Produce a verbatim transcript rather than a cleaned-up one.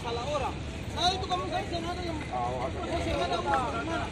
Salah orang. Saya itu kamu, saya seng ada yang, saya seng ada uang dari mana.